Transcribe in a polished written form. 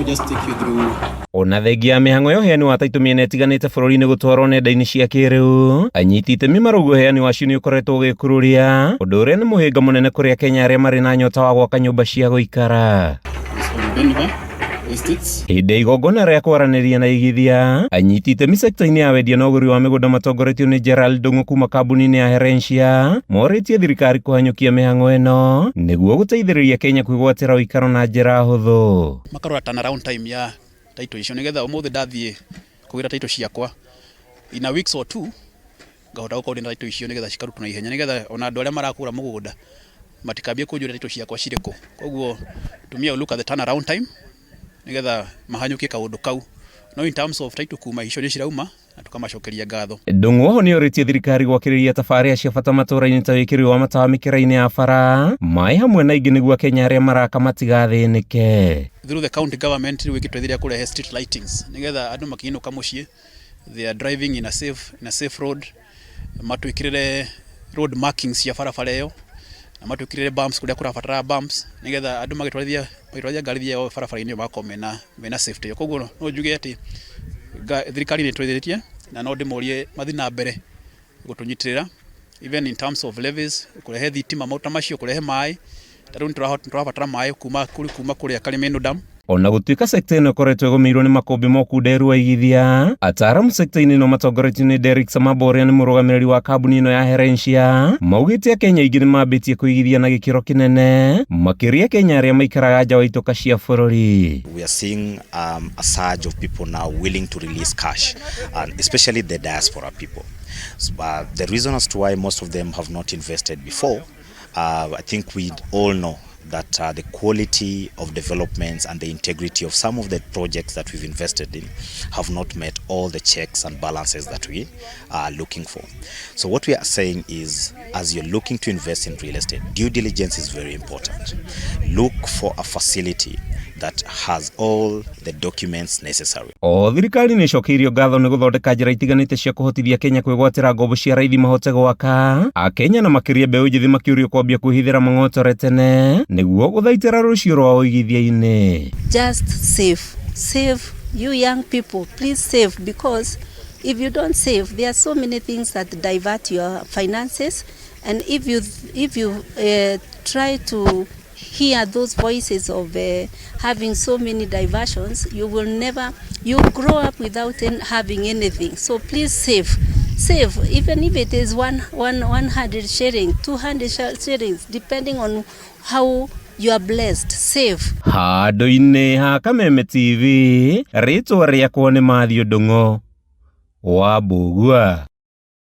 Just take you through Ona thengia ya mĩhang'o ya ũheani wa taitũ mĩena ĩtiganĩte bũrũri-inĩ gũtwarwo nenda-inĩ cia kĩrĩu, anyiti itemi marauga ũheani wacio nĩ ũkoretwo ũgĩkururia, ũndũ ũrĩa nĩ mũhĩnga mũnene kũrĩ Akenya arĩa marĩ na nyota wa gwaka nyũmba cia gũikara. Is on Benva Estates. Hĩndĩ ya igongona rĩa kwaranĩria na igithia, anyiti itemi sekta-inĩ ya wendia na ũgũri wa mĩgũnda matongoretio nĩ Gerald Ndung'u kuma kambuni-inĩ ya Herencia, morĩtie thirikari kũhanyũkia mĩhang'o ĩno nĩguo gũteithĩrĩria Kenya kwĩgwatĩra ũikaro na njĩra hũthũ. Makarora turnaround time ya title icio nigetha umuthi ndathie kugira title ciakwa in a weeks or two ngahota gukorwo ndina title icio nigetha cikarutwo na ihenya, nigetha ona andu aria marakura mugunda matikambie kunjuria title ciakwa cirĩ kũ. Koguo tumia look at the turnaround time nigetha mahanyũkie kaũndũ kau. No in terms of title kuma icio nĩ cirauma na tukamacokeria ngatho. Ndung'u oho nĩorĩtie thirikari gwakĩrĩria tabarĩra cia bata matũra-inĩ ta wĩkĩri wa matawa mĩkĩra-inĩ ya bara, maĩ hamwe na ingĩ nĩguo Akenya arĩa maraka matigathĩnĩke. Through the county government rĩu ĩgĩtũteithĩrĩria kũrehe street lightings nigetha andũ makĩinũka mũciĩ they are driving in a safe road. Matwĩkĩrĩre road markings cia barabara ĩyo na matwĩkĩrĩre bumps kũrĩa kũrabatara bumps, nigetha andũ magĩtwarithia ngari ciao barabara-inĩ ĩyo magakorwo mena safety. Koguo no njuge atĩ thirikari nĩ ĩtũteithĩtie na no ndĩmorie mathiĩ na mbere gũtũnyitĩrĩra even in terms of levies, kũrehe thitima, maũndũ ta macio, kũrehe maĩ. Ta rĩu nĩ tũrabatara maĩ kuma kũrĩa Karimeno Dam. Ona gũtuĩka sekta ĩno ĩkoretwo ĩgũmĩirwo nĩ makũmbĩ ma ũkunderu wa igithia, ataaramu sekta-inĩ ĩno matongoretio nĩ Derrick Samabo ũrĩa nĩ mũrũgamĩrĩri wa kambuni ĩno ya Herencia maugĩte Akenya aingĩ nĩ mambĩtie kũigithia na gĩkĩro kĩnene, makĩria Kenya arĩa maikaraga nja wa itoka cia bũrũri. We are seeing a surge of people now willing to release cash, and especially the diaspora people. So, the reason as to why most of them have not invested before, I think we all know that the quality of developments and the integrity of some of the projects that we've invested in have not met all the checks and balances that we are looking for. So what we are saying is, as you're looking to invest in real estate, due diligence is very important. Look for a facility that has all the documents necessary. O thirikari nĩ ĩcokeirio ngatho nĩ gũthondeka njĩra itiganĩte cia kũhotithia Kenya kwĩgwatĩra ngombo cia raithi mahote gwaka. Akenya na makĩria mbeũ njĩthĩ makĩũrio kwambia kwĩhithĩra mang'otore tene nĩguo gũthaitĩra rũciũ rwa ũigithia-inĩ. Just save. Save, you young people, please save, because if you don't save, there are so many things that divert your finances. And if you try to hear those voices of having so many diversions, you will never, you grow up without having anything. So please save. Save, even if it is 100 shilling, 200 shillings, depending on how you are blessed. Save. Handũ-inĩ ha Kameme TV, rĩtwa rĩakwa nĩ Mathiũ Ndung'u wa Mbũgua.